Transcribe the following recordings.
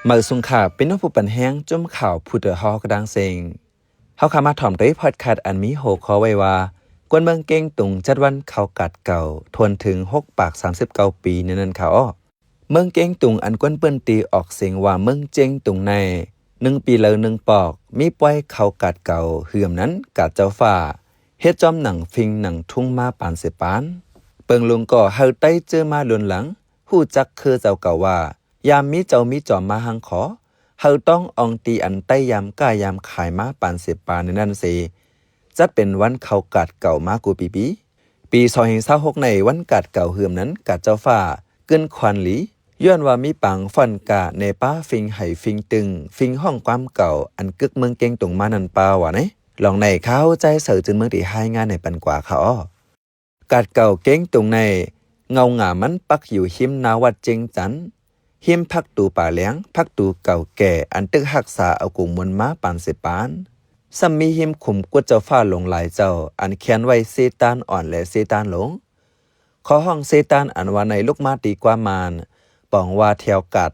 ເໝີຊຸງຄ່ະ ພີ່ນ້ອງຜູ້ປັນແຮງ ຈຸ້ມຂ່າວຜູ້ເຕີເຮົາກະດາງເຊັງ. ເຮົາຂ້າມາຖອມໂຕພອດຄາສອັນມີຫົວຂໍ້ໄວ້ວ່າ ກວນເມືອງເກັງຕຸງຈັດວັນເຂົ້າກາດເກົ່າ ທວນເຖິງຫົກປາກສາມສິບເກົ້າປີໃນນັ້ນຄ່ະເອາະ. ເມືອງເກັງຕຸງ ອັນກວນພື້ນທີ່ອອກສຽງວ່າເມືອງເຈັງຕຸງໃນ ໜຶ່ງປີລາວໜຶ່ງປອກ ມີປ່ອຍເຂົ້າກາດເກົ່າ ເຮືອມນັ້ນກາດເຈົ້າຟ້າ ເຮັດຈອມໜັງຟິງໜັງທຸງມາປານເສຍປານ. ເປິງລຸງກໍເຮົາໄຕ້ເຈີມາລຸນຫຼັງ ຮູ້ຈັກຄືເຈົ້າເກົ່າວ່າ ຍາມມີເຈົ້າມີຈອມມາຫາງຂໍ ເຮົາຕ້ອງອອງຕີອັນໄຕ້ຍາມຄ້າຍາມຂາຍມາປານເສຍປານໃນນັ້ນເສ ຈັດເປັນວັນເຂົ້າກາດເກົ່າມາກູປີປີ. ປີສອງພັນຊາວຫົກໃນ ວັນກາດເກົ່າເຮືອມນັ້ນ ກາດເຈົ້າຟ້າ ກຶ້ນຄວັນຫຼີ ຍ້ອນວ່າມີປາງຟ້ອນກາແນປ້າ ຟິງໄຫຟິງຕຶງ ຟິງຮ້ອງຄວາມເກົ່າ ອັນກຶກເມືອງເກັງຕຸງມານັ້ນປາວ່າໃນ. ລອງໃນຂ່າວ ໃຈເສີຈຶນເມືອງ ທີ່ຮາຍງານໃຫ້ປັນກວ່າຄ່ະເອາະ. ກາດເກົ່າເກັງຕຸງໃນ ເງົາງາມັນປັກຢູ່ຮິມໜ້າວັດເຈັງຈັນ ຮິມພັກຕູປາແຫຼງ ພັກຕູເກົ່າແກ່ ອັນຕຶກຮັກສາເອົາກົງມູນມາປານເສຍປານ. ຊ້ຳມີຮິມຂຸມກຸດເຈົ້າຟ້າຫຼົງຫຼາຍເຈົ້າ ອັນຂຽນໄວ້ເຊຕານອ່ອນ ແລະ ເຊຕານຫຼົງ. ຂໍຮ້ອງເຊຕານອັນວ່າໃນ ລຸກມາຕີກວ່າມານ ປອງວ່າແຖວກາດ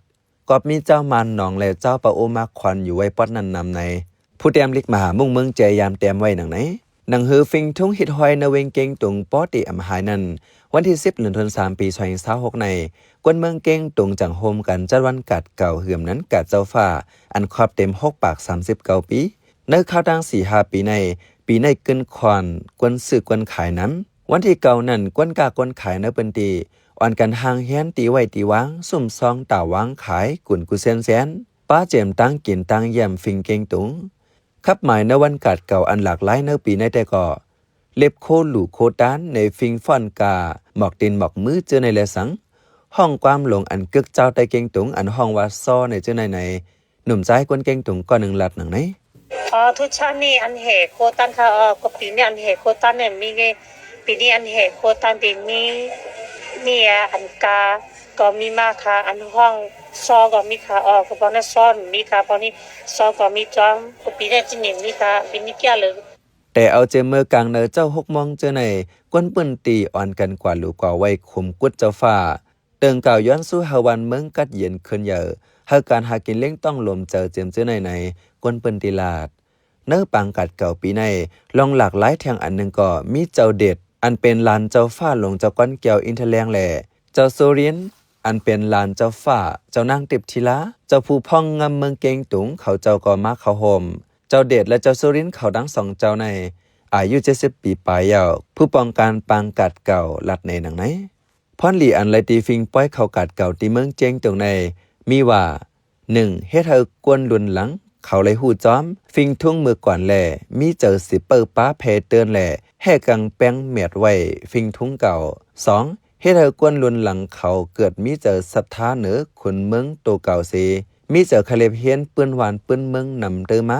ກອບມີເຈົ້າມານນອງ ແລະ ເຈົ້າປາໂອມາຄວັນຢູ່ໄວ້ປອດນັ້ນນຳໃນ. ຜູ້ແຕ້ມລິກມະຫາມຸ້ງເມືອງແຈຍາມແຕ້ມໄວ້ໜັງໃນ. ໜັງຮືຟິງທຸງຮິດຮອຍໃນເວງເກັງຕຸງ ປໍຕິອຳຫາຍນັ້ນ ວັນທີສິບ ເດືອນທັນວາ ປີສອງພັນຊາວຫົກໃນ ກວນເມືອງເກັງຕຸງຈັ່ງໂຮມກັນຈັດວັນກາດເກົ່າເຮືອມນັ້ນກາດເຈົ້າຟ້າ ອັນຄອບເຕັມຫົກປາກສາມສິບເກົ້າປີ. ໃນຄາວຕັ້ງສີ່ຫ້າປີໃນ ປີໃນກຶ້ນຄວັນ ກວນຊື້ກວນຂາຍນຳ. ວັນທີເກົ້ານັ້ນ ກວນຄ້າກວນຂາຍໃນພື້ນທີ່ ອ່ອນກັນຮ່າງແຮນ ຕີໄວ້ຕີວາງ ຊຸ່ມຊອງຕາວາງຂາຍ ກຸນກຸແຊນແຊນ ປາເຈມຕາງກິນຕາງຢ້ຽມຟິງເກັງຕຸງ. ຂັບໝາຍໃນວັນກາດເກົ່າອັນຫຼາກຫຼາຍໃນປີໃນແຕ່ກໍ ເລັບໂຄຫຼູໂຄຕານໃນຟິງຟ້ອນກາ ໝອກຕີນໝອກມືເຈີໃນແລສັງ ຮ້ອງຄວາມຫຼົງອັນກຶກເຈົ້າໃຕ້ເກັງຕຸງ ອັນຮ້ອງວ່າຊໍໃນເຈີໃນໃນ ໜຸ່ມຊາຍຄົນເກັງຕຸງກ້ອນໜຶ່ງລາດໜັງໃນ. ອໍ ທຸກຊາດນີ້ອັນແຫ່ໂຄຕານຄ່ະ ອໍ ກໍປີນີ້ອັນແຫ່ໂຄຕານນີ້ມີ ປີນີ້ອັນແຫ່ໂຄຕານປີນີ້ມີອັນກາກໍມີມາຄ່ະ ອັນຮ້ອງຊໍກໍມີຄ່ະ ອໍ ກໍພວກນັ້ນຊໍມີຄ່ະ ພວກນີ້ຊໍກໍມີຈ້ອມ ກໍປີນີ້ຈິມີມີຄ່ະ ປີນີ້ກຽເລີຍ. ແຕ່ເອົາເຈມເມີກາງໃນເຈົ້າຫົກໂມງເຈີໃນ ຄົນພື້ນທີ່ອ່ອນກັນກວາດຫຼູກວາດໄຫວ້ຂຸມກຸດເຈົ້າຟ້າ ເຕີງກ່າວຍ້ອນສູ້ໃຫ້ວັນເມືອງກັດເຢັນຂຶ້ນເຢີ ໃຫ້ການຫາກິນລ້ຽງຕ້ອງລົມເຈີເຈີມເຈີໃນໃນ ຄົນພື້ນທີ່ລາດ. ໃນປາງກາດເກົ່າປີໃນ ລອງຫຼາກຫຼາຍແທ່ງອັນໜຶ່ງກໍມີເຈົ້າເດດ ອັນເປັນຫຼານເຈົ້າຟ້າຫຼວງເຈົ້າກ້ອນແກ້ວອິນທະແລງ ແລະ ເຈົ້າສຸລິນ ອັນເປັນຫຼານເຈົ້າຟ້າ ເຈົ້ານາງຕິບທິລາ ເຈົ້າຜູ້ພ້ອງງາມເມືອງເກັງຕຸງ ເຂົາເຈົ້າກໍມາເຂົ້າຮ່ວມ. ເຈົ້າເດດ ແລະ ເຈົ້າສຸລິນ ເຂົາທັງສອງເຈົ້າໃນ ອາຍຸເຈັດສິບປີປາຍແລ້ວ ຜູ້ປ້ອງກັນປາງກາດເກົ່າ ລັດໃນໜັງໃນ. ພອນຫຼີອັນໄລ່ຕີຟິງປ່ອຍເຂົ້າກາດເກົ່າທີ່ເມືອງເຈັງຕຸງໃນ ມີວ່າ ໜຶ່ງ ເຮັດໃຫ້ຄົນລຸນຫຼັງເຂົາໄດ້ຮູ້ຈອມ ຟິງທຸງເມື່ອກ່ອນ ແລະ ມີເຈົ້າສິເປີ້ປາແຜ່ເຕີນ ແລະ ແຮ່ກາງແປງແມດໄວ້ຟິງທຸງເກົ່າ. ສອງ ເຮັດໃຫ້ຄົນລຸນຫຼັງເຂົາເກີດມີເຈົ້າສັດທາເໜີຄົນເມືອງໂຕເກົ່າເສ ມີເຈົ້າຄະເລັບຮຽນປືນຫວານປືນເມືອງນຳເຕີມາ.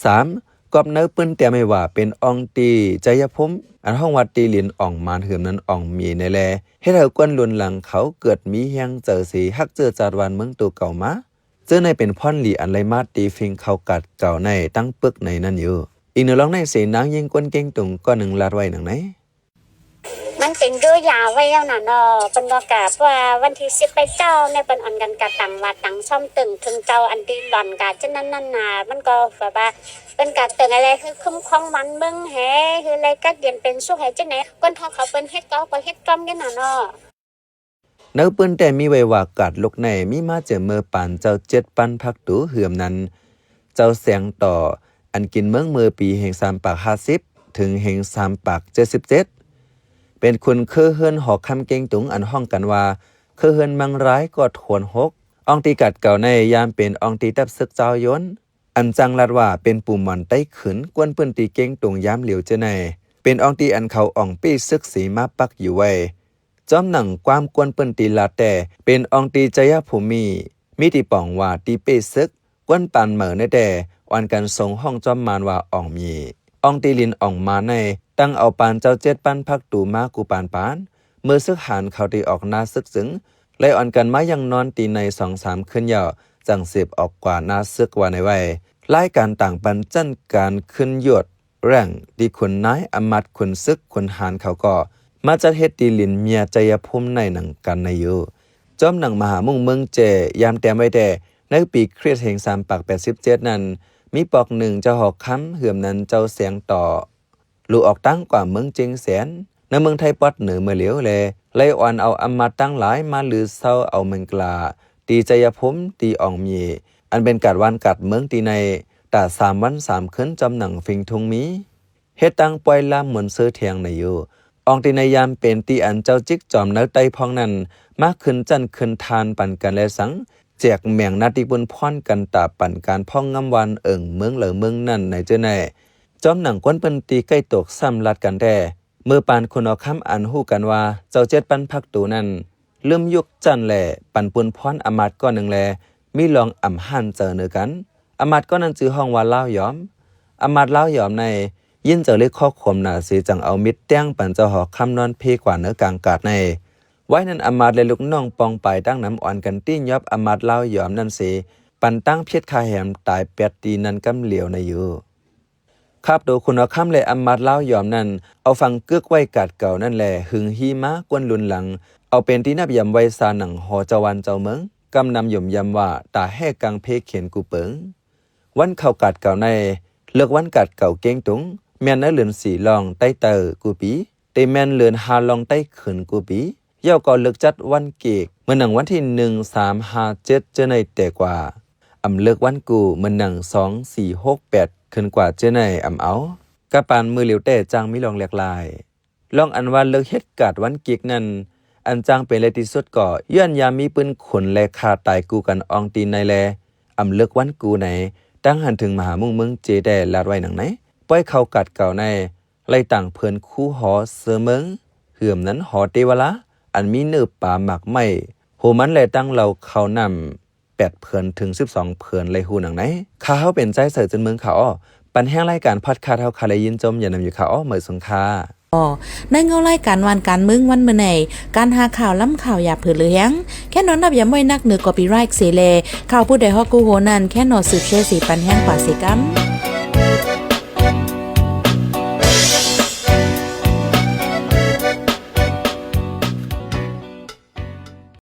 ສາມ ກອບໃນປືນແຕ້ມໄວ້ວ່າເປັນອ່ອງຕີໄຊຍະພູມ ອັນຮ້ອງວ່າຕີລິນອ່ອງມານ ເຮືອມນັ້ນອ່ອງມີໃນແລ ເຮັດໃຫ້ຄົນລຸນຫຼັງເຂົາເກີດມີແຮງເຈີເສ ຮັກເຈີຈາດຫວານເມືອງໂຕເກົ່າມາ. ເຈີໃນເປັນພອນຫຼີອັນໄລ່ມາຕີຟິງເຂົ້າກາດເກົ່າໃນຕັ້ງປຶກໃນນັ້ນຢູ່. ອີກໜຶ່ງລອງໃນເສນາງຍິງຄົນເກັງຕຸງກ້ອນໜຶ່ງລາດໄວ້ໜັງໃນ. ມັນເປັນເລື່ອຍາວໄວ້ແລ້ວນະເນາະ ເພິ່ນກໍກະ ເພາະວ່າວັນທີສິບໄປເຈົ້າໃນເພິ່ນອ່ອນກັນກະຕັ້ງວັດຕັ້ງຊອມເຕີງເຖິງເຈົ້າອັນທີ່ຫຼອນກະຈະນັ້ນນັ້ນນະ ມັນກໍແບບວ່າເພິ່ນກະເຕີງອາໄລຄືຄຸ້ມຄອງວັນເມືອງແຮ ຄືໄລກັດເຢັນເປັນສຸກແຮ ຈັ່ງໃດຄົນເຖົ້າເຂົາເພິ່ນເຮັດກໍເອົາກໍເຮັດຕ້ອມກັນນະເນາະ. ໃນປຶ້ນແຕ້ມມີໄວ້ວ່າກາດລຸກໃນມີມາຈາກເມື່ອປານເຈົ້າເຈັດປັນພັກຕູເຮືອມນັ້ນ ເຈົ້າແສງຕໍ່ ອັນກິນເມືອງເມື່ອປີແຫ່ງສາມປາກຫ້າສິບ ເຖິງແຫ່ງສາມປາກເຈັດສິບເຈັດ ເປັນຂຸນເຄີເຮືອນຫໍຄຳເກັງຕຸງ ອັນຮ້ອງກັນວ່າເຄີເຮືອນມັງລາຍກໍທວນຫົກ. ອ່ອງຕີກາດເກົ່າໃນຍາມເປັນອ່ອງຕີທັບເສິກເຈົ້າຍົນ ອັນຈັ່ງລັດວ່າເປັນປູ່ໝອນໄຕ້ຂືນ ກວນພື້ນທີ່ເກັງຕຸງຍາມຫຼຽວເຈີໃນ ເປັນອ່ອງຕີອັນເຂົາອ່ອງເປ້ເສິກສີມາປັກຢູ່ໄວ້. ຈອມໜັງຄວາມກວນພື້ນທີ່ລາດແຕ້ ເປັນອ່ອງຕີໄຊຍະພູມີ ມີທີ່ປອງວ່າຕີເປ້ເສິກ ກວນປານເໝີໃນແຕ່ ອ່ອນກັນຊົງຮ້ອງຈອມມານວ່າອ່ອງມີ. ອ່ອງຕີລິນອ່ອງມາໃນ ຕັ້ງເອົາປານເຈົ້າເຈັດປັນພັກຕູມາກູປານປານ ເມື່ອເສິກຫານເຂົາໄດ້ອອກໜ້າເສິກຈຶ່ງ ໄລ່ອ່ອນກັນມາຢ່າງນອນຕີໃນສອງສາມຄືນຍາວ ຈັ່ງເສບອອກກວ່າໜ້າເສິກວ່າໃນໄວ້. ລາຍການຕ່າງປັນຊັ້ນການຂຶ້ນຍດ ແຣງ ທີ່ຂຸນນາຍອຳມາດຂຸນເສິກຂຸນຫານເຂົາກໍມາຈັດເຮັດທີ່ດິນເມຍໄຊຍະພູມໃນໜັງກັນໃນຢູ່. ຈອມໜັງມະຫາມຸ້ງເມືອງແຈ ຍາມແຕ້ມໄວ້ແຕ່ ໃນປີຄຣິສແຫ່ງສາມປາກແປດສິບເຈັດນັ້ນ ມີປອກໜຶ່ງເຈົ້າຫໍຄຳ ເຫື່ອມນັ້ນເຈົ້າແສງຕໍ່ ລູກອອກຕາງກວ່າເມືອງຈຽງແສນ ໃນເມືອງໄທປອດເໜີເມື່ອຫຼຽວ ແລະ ໄລ່ອອນເອົາອຳມາດທັງຫຼາຍມາລືເຊົາເອົາແມງກະຫຼາ ທີ່ໄຊຍະພູມ ທີ່ອອງເມຍ ອັນເປັນກາດບ້ານກາດເມືອງທີ່ໃນ ຕາສາມວັນສາມຄືນ ຈອມໜັງເຟັງທຸງມີ ເຮັດຕັ້ງປ່ອຍລາມມວນຊື່ແທງໃນຢູ່ ອອງທີ່ໃນຍາມເປັນທີ່ອັນເຈົ້າຈິກຈອມໃນໃຕ້ພອງນັ້ນ ມາຂຶ້ນຈັນຂຶ້ນທານປັນກັນແລສັງ ແຈກແມງໜ້າທີ່ປຸນພອນກັນຕາປັນການພອງງາມວານເອີງເມືອງເລີເມືອງນັ້ນໃນເຈີໃນ ຈອມໜັງຄົນພື້ນທີ່ໃກ້ຕົກຊ້ຳລັດກັນແທ້ ເມື່ອປານຄຸນຫໍຄຳອັນຮູ້ກັນວ່າ ເຈົ້າເຈັດປັນພັກຕູນັ້ນ ລືມຍຸກຈັນແລ ປັນປຸນພອນອຳມາດກ້ອນໜຶ່ງແລ ມີລອງອຳຫ້ານເຈີເໜີກັນ. ອຳມາດກ້ອນນັ້ນຊື່ຮ້ອງວ່າລາວຢອມ. ອຳມາດລາວຢອມໃນ ຍິນເຈີເລີຍຄໍ້າຂົມໜາເສ ຈັ່ງເອົາມິດແຕ່ງປັນເຈົ້າຫໍຄຳນອນເພກວ່າເໜີກາງກາດໃນ. ໄວ້ນັ້ນອຳມາດແລລູກນ້ອງປ່ອງປາຍຕັ້ງນຳ ອ່ອນກັນຕີ້ຍອບອຳມາດລາວຢອມນັ້ນເສ ປັນຕັ້ງເພັດຄາແຫມຕາຍແປດຕີນັ້ນກຳຫຼຽວໃນຢູ່. ຄາບໂຕຄຸນຫໍຄຳ ແລະ ອຳມາດລາວຢອມນັ້ນ ເອົາຝັງກຶກໄວ້ກາດເກົ່ານັ້ນແລ ຫຶງຮີມາກວນລຸນຫຼັງ ເອົາເປັນທີ່ນັບຢາມໄວ້ຊາໜັງຫໍເຈົ້າບ້ານເຈົ້າເມືອງ ກຳນຳຍົມຢາມວ່າ ຕາແຮ່ກາງເພເຂນກູເປິງ. ວັນເຂົ້າກາດເກົ່າໃນ ເລິກວັນກາດເກົ່າເກງຕຸງ ແມ່ນໃນເດືອນສີ່ລ່ອງໃຕ້ເຕີກູປີ ແຕ່ແມ່ນເດືອນຫ້າລ່ອງໃຕ້ຂືນກູປີ. ເຈົ້າກໍເລິກຈັດວັນເກກ ເໝືອນໜັງວັນທີໜຶ່ງ ສາມ ຫ້າ ເຈັດ ເຈີໃນແຕ່ກວ່າ ອຳເລິກວັນກູ ເໝືອນໜັງ ສອງ ສີ່ ຫົກ ແປດ ຂຶ້ນກວ່າເຈີໃນອຳເອົາ ກະປານມື້ຫຼຽວແຕ່ຈັ່ງມີລອງແຫຼກຫຼາຍ. ລອງອັນວ່າເລິກເຮັດກາດວັນເກກນັ້ນ ອັນຈັ່ງເປັນແລທີ່ສຸດກໍ ຍ້ອນຍາມມີປືນຂົນແລຂ້າຕາຍກູກັນອອງຕີໃນແລ ອຳເລິກວັນກູໃນ ຕັ້ງຫັນເຖິງມະຫາມຸງເມືອງເຈແຕ່ລາດໄວ້ໜັງໃນ ປ່ອຍເຂົ້າກາດເກົ່າໃນ ໄລ່ຕ່າງເພີນຄູຫໍເຊີເມືອງ ເຫື່ອມນັ້ນຫໍເຕວະລາ ອັນມີເນື້ອປາໝາກໄມ້ ໂຮມັນແລຕັ້ງເຫຼົ່າເຂົ້ານ້ຳ ແປດເພີນເຖິງສິບສອງເພີນ ໄລ່ຮູ້ໜັງໃນ. ຂ້າເຮົາເປັນໃຈເສີດເຈີນເມືອງຂ້າອໍ ປັນແຮງລາຍການພອດຄາດເຮົາຄາໄດ້ຍິນຊົມ ຢ່ານຳຢູ່ຂ້າອໍ ເໝີສົງຄ່າ. ອໍ ໃນເງົາລາຍການວານການເມືອງວັນມື້ໃນ ການຫາຂ່າວລ້ຳຂ່າວຢ່າເຜີເຫຼືອແຮງ ແຄ່ນອນນັບຢາມໄວ້ນັກເໜືອ copyright ເສແລ ຂ່າວຜູ້ໃດຮອດກູໂຮນັ້ນ ແຄ່ນອນສືບແຊເສປັນແຮງກວ່າເສກຳ.